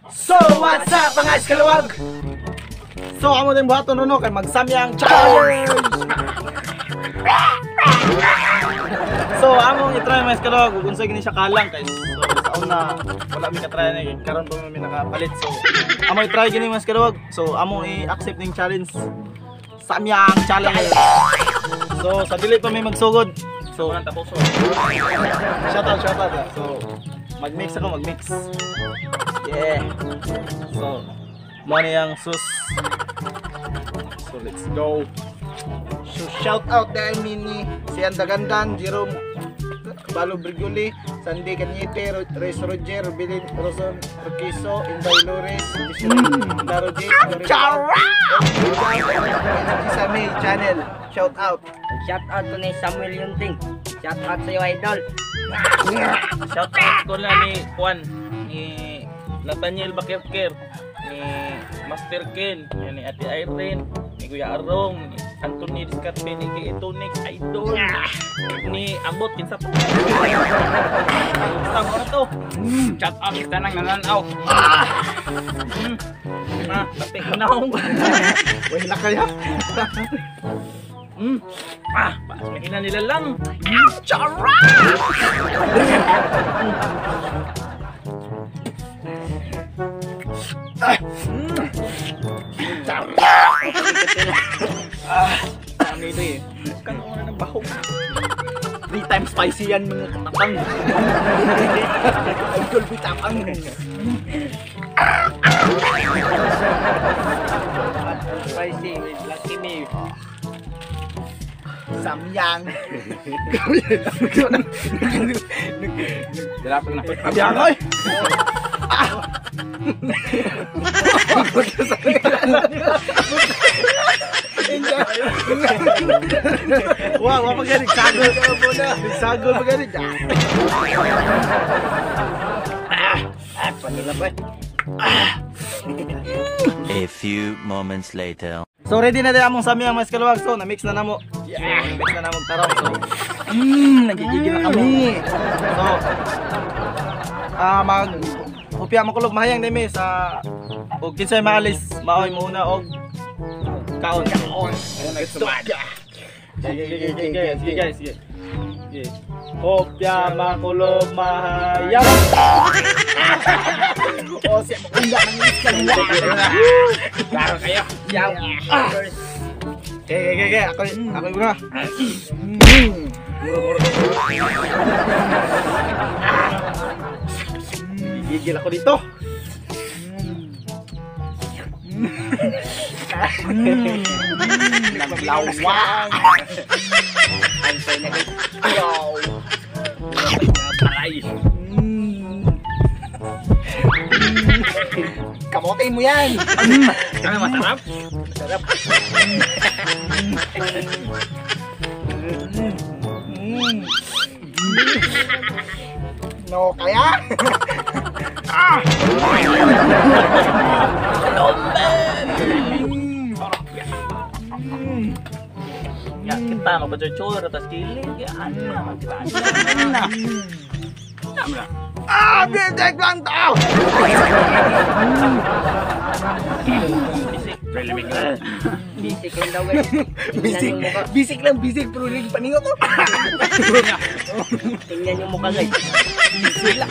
So, what's up, mga iskaluwag? So, amo din buhaton ron kay magsamyang challenge. So, among i-try, mga iskaluwag, kung unsa gini siya kalang kay so sa una wala mi ka-try ni karon pa mi nakapalit. So, amo i-try gini, mga iskaluwag. So, among i-accept ning challenge. Samyang challenge. So, sa dili pa mi magsugod. So, tapos. Shout out, shout out. So, mag-mix ako, mag-mix. Yeah. So, mo ni ang sus. So, let's go. So shout out dahil mini si Andagandan, Jerome Balo Briguli, Sandy Cañete, Reyes Roger, Bilin Roson Roquiso, Inday Lores, Laro J, Energy Sami Channel. Shout out. Shout out ko ni Samuel Yunting. Shout out sa iyo, idol. Shout out ko na ni Juan, ni Nathaniel Bakirker, ni Master Ken, ni Ate Irene, ni Kuya Arong, ni Anthony Discarte, ni Tonix Idol, ni Ambot kinsa to. Basta mo na to. Shout out sa tanang nananaw. Ah, pati naong. Wala kaya. Ah, mahina nila lang. Chara! Ano ito eh? Kano na ng bahog. 3 times spicy yan, mga katapang. Idol bitapang. Spicy with Lucky Me. Samyang. Dala na. Samyang oy. Wah, wah pa gani sagol. Sagol pa gani. Ah, panula pa. A few moments later. So ready na din among samyang, mga iskaluwag. So na-mix na namo. Yeah. So, na-mix na namo tarong. So nagigigil na kami. So mag hopya makulog mahayang nimi sa og kinsay maalis maoy muna og kaon. Kaon. Let's go. Sige, sige, sige, sige, guys, sige. Sige. Hopya makulog mahayang. O siya unda nang iskaluwag. Klaro kayo. Yaw. Okay, okay, okay. Ako, ako muna. Gigil ako dito. Naglawang. Antay na guys. Yo. Aray. Kamote mo yan. Ano masarap? Masarap. No kaya? Ya kita magpacocor atas kilig ya ano magkita. Ah, bigay lang tao. Bisik. Bisik lang daw guys. Tingnan yung mukha. Bisik lang, bisik pero rin paningot ko. Tingnan yung mukha guys.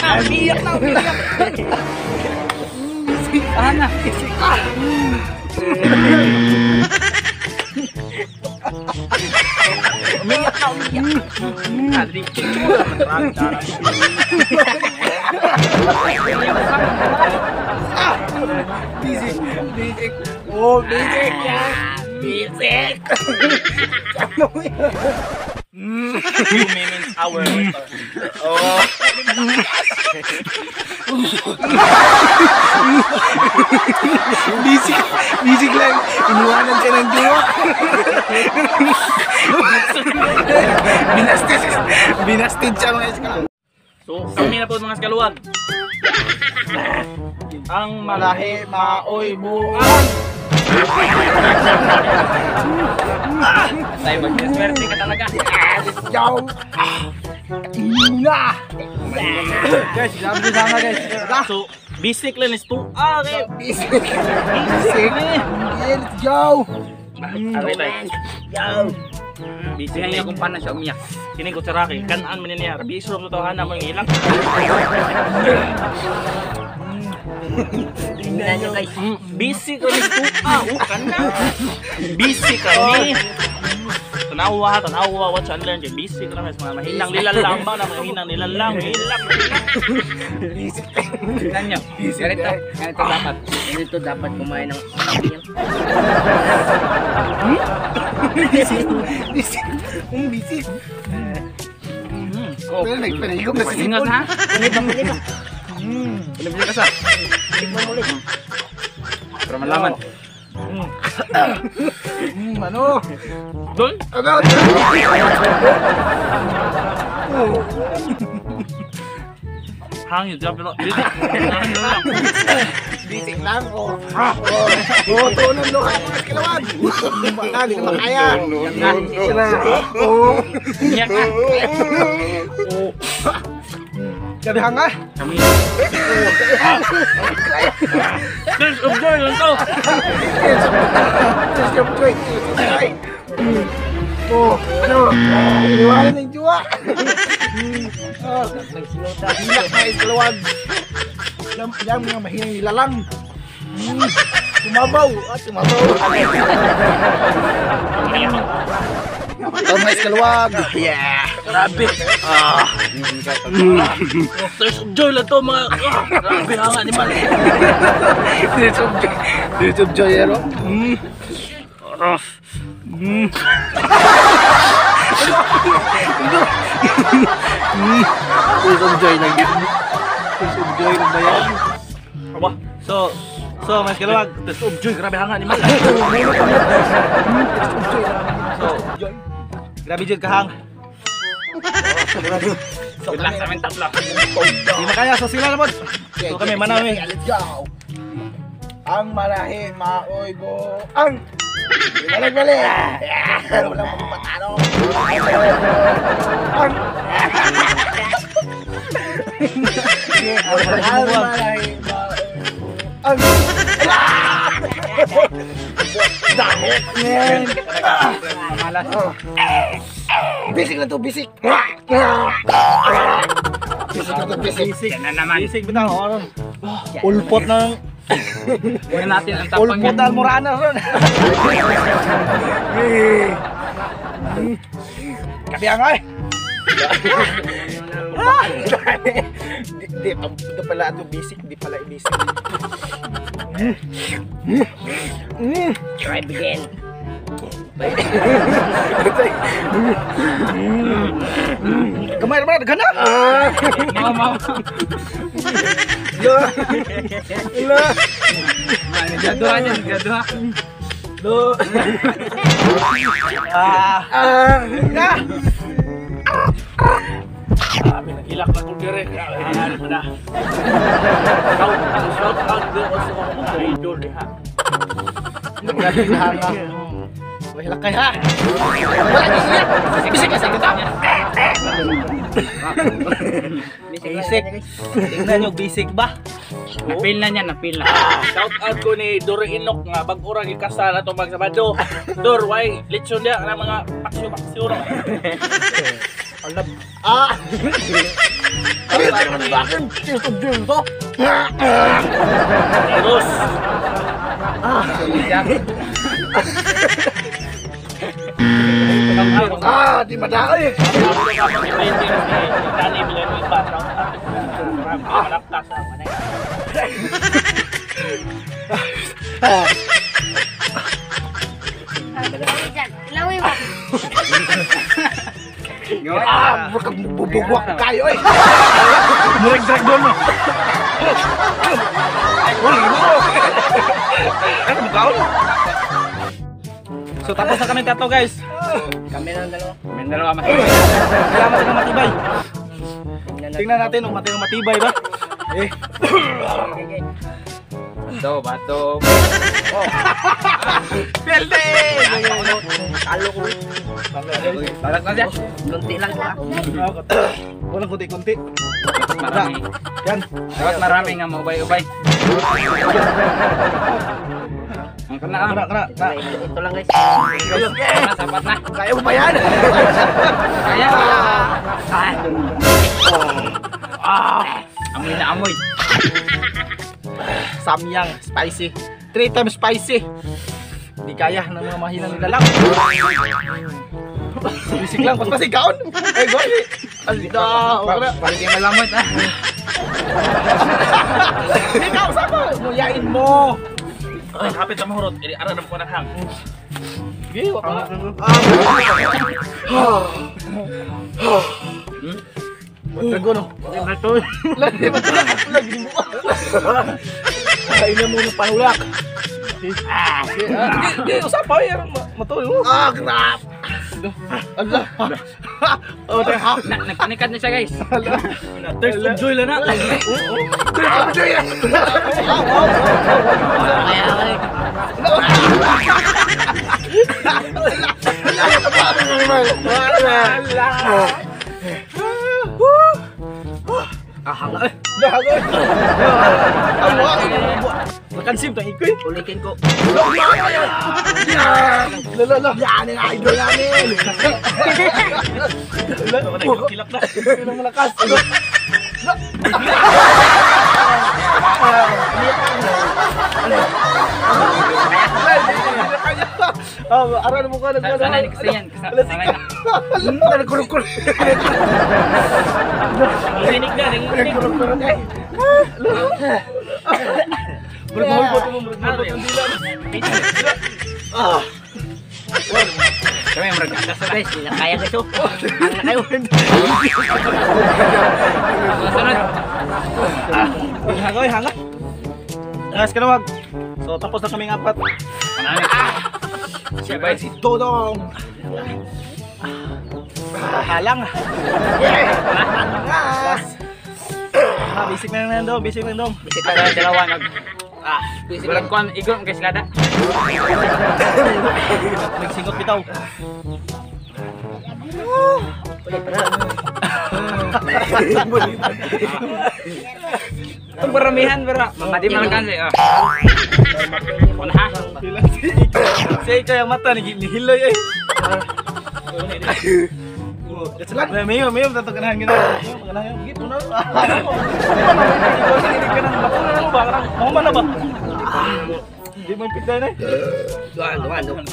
Ah, umiyak na, umiyak. Bisik. Ana. Bisik. Ah. Umiyak na, umiyak. Adri. Ah. Bisik, bisik. Oh, bisik. Bisik. 2 minutes hour later. Oh. Bisik, bisik lang. Iniwanan siya ng jowa. Binasted, binasted siya, mga iskaluwag. So, kami na po, mga iskaluwag. Ang Malahi maoy buang. Tay, mag-swerte ka talaga. Let's go. Kainin na. Guys, grabe sana guys. So, Basic lang is 2 ah kay. Basic. Basic. Yeah, let's go. Aray tayo. Yo. Basic niya kung paano siya umiyak. Kini ko tsaraki, kanaan man niya. Biso mo totohanan mo ilang. Tingnan nyo guys. Basic lang is 2 ah, kana. Basic kani. Tanawa, tanawa, watch and learn. Basic lang is mga mahinang nilalang ba na mahinang nilalang, hilak. Basic. Tingnan nyo. Ganito, ganito dapat. Ganito dapat kumain ng Basic. Basic. Basic. Pero nagpanahigop na si Ingat Sipon. ha. Mm. Alam niyo ka sa. Tikman mo ulit. Para malaman. Ano? Doon? Ano? Hangin, pero hangin lang. Basic lang. Oh. Oh, tunan luha mga kalawag. Baka di na makaya. Oh. Iyak ka. Gabi hanga. Kami. There's of joy lang to. Just your joy. Oh, ano? Iniwanan ng jowa. Oh, hilak na iskalawag. Yang mga mahinang nilalang. Tumabaw. Ah, tumabaw. Oh, mga iskalawag. Yeah. Grabe. There's of joy lang to mga. Grabe hanga ni Mal. Tears of joy. Tears of joy, ano? Tears of joy lang yun. Tears of joy lang ba yan? Aba. So mga iskalawag. There's of joy, grabe hanga ni Mal. So, grabe jud kahang. Good luck sa aming tatlo. Di na kaya, so sila na pod. So kami manawi. Let's go. Ang marahin maoy go. Ang balik-balik. Walang magpatalo. Ang ang marahin maoy ang Dahil man. Malas. Basic na to, basic. Basic na to, basic. Basic. Yan na naman. Basic bitaw aron. Ulpot ng Tingnan natin ang tapang ulpot niya. na almorana ron. Kabi ang ay. Di, ito pala ito basic, di pala basic. Try again. Kamay ra ba gana? Mau, mau. Ila. Gaduhan niya, gaduhan. Do. Ah. Ah, na. Grabe, nagilak na ko dire. Grabe, ano na. Shout out din ko sa mga idol diha. Grabe hanga. Wala kay ha. Wala ni siya. Basic ka sa kita. Basic. Tingnan nyo, basic ba? Napil na niya, napil na. Shout out ko ni Dor Inok nga bag-o ra gikasal ato mag Sabado. Dor, why lechon dia kana mga paksyo-paksyo ra. Alam. Ah. Ano yung bakit? Tears of joy to. Eros. Ah, di madaoy. Danny Villanueva, shout out. Grabe, malaktas. Ilawi ba? Ah, bubugwak kayo eh. Murag dragon no. Ano bukaon? So tapos na kami tatlo guys. Kami lang dalawa. Kami dalawa mas. Kailangan natin ng matibay. Tingnan natin kung matibay ba. Eh, Bato, bato. Pelde! Talo ko. Balas na siya. Kunti lang ko ah. Walang kunti-kunti. Dapat marami. Yan. Dapat marami nga maubay-ubay. Ang kana ah. Kana, kana. Ito lang guys. Kana, sapat na. Kaya mo ba yan? Kaya. Ah. Amoy na amoy. Samyang spicy. 3 times spicy. Di kaya ng mga mahinang nilalang. Bisik lang, paspas ikaon. Eh, goy. Alda, okay na. Balik yung malamot ah. Ikaw sama, muyain mo. Ay, hapit na mahurot. Iri ara na ko ng hang. Gi, wa pa. Drago no. Lagi lagi mo. Kainan mo ng panulak. Di, usap pa yan. Matuloy mo. Ah, grab. Ala. Oh, teka. Nagpanikad na siya guys. Thirst of joy lang na. Nakansim tang ikoy. Ulitin ko. La la. Yan ang idol namin. Kilak na. Ilang malakas. Ah, aral mo ka nagwala. Sanay ni kasi yan. Sanay na. Nagkurukuro. Nanginginig na, nanginginig. Murag mahulbot mo, murag mahulbot ang dila. Kami murag atas na. Guys, hindi na kaya guys oh. Ang na kayo. Sunod. Hangoy, hanga. Guys, kanawag. So tapos na kaming apat. Panami. Siyempre si Dodong. Halang. Last. Ah, basic na lang daw, basic lang daw. Bisik na dalawa nag Walang kuan igong kay silada. Nagsingot bitaw. Itong paramihan pero di man lang kasi. Una ha. Si ikaw yung mata nihiloy eh. Mayo, mayo tataganahan gina. Mayo, gitu na. Mo na ba? Di mo ipigday na. Duan, duan, duan.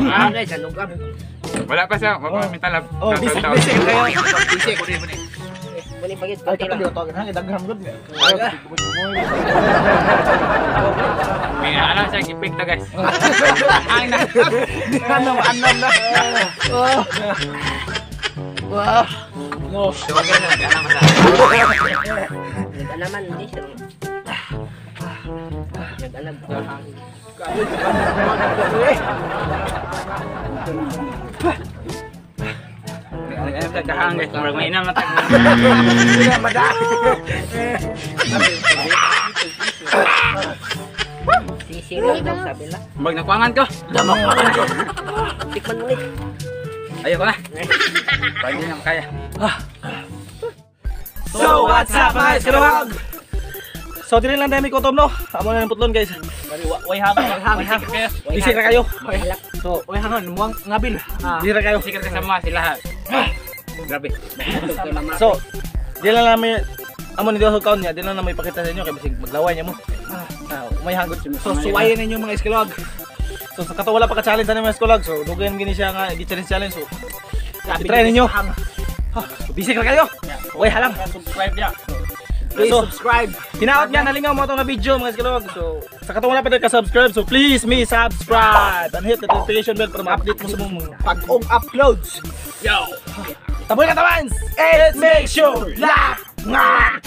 Ah, guys, ano ka? Wala pa siya, wala pa talab. Oh, bisik bisik kayo. Bisik. Muni pagit Ay, konti katong lang. gitawagan ha, daghan gud. May ano siya epekto guys. Ang na. Anam anam na. Wah. No. Tawagan na nag-anam sa. Nag-anaman hindi siya. Nag-anam. Nag-anam sa kahang guys, murag may inam na tag. Sisi lang daw sabi la. Murag nakuangan ko. Tikman mo ni. Ayoko na. Pwede na kaya. So what's up mga iskalawag? So dili lang tayo may kutob no. Amo na ng putlon guys. Way hang, way hang. Bisik ra kayo. So, oy hangon, muang ngabil. Bisik ra kayo. Sikat ka sa mga sila. Grabe. So dili lang namin amo ni Dios account niya, dili lang na may pakita sa inyo kay bisig maglaway niya mo. May hanggot. So suwayin ninyo mga iskalawag. So sa kato wala pa ka challenge ani mga iskalawag. So dugayan gini siya nga gi-challenge challenge. So i-try ninyo. Bisik ra kayo. Way halang. Subscribe niya. Please So, subscribe. Hinaot nga nalingaw mo itong na video mga iskalawag. So sa katong wala pa ka-subscribe, so please me subscribe and hit the notification bell para ma-update mo sa mga Pag-ong uploads. Yo! Taboy na tamans! It makes you laugh! Nga!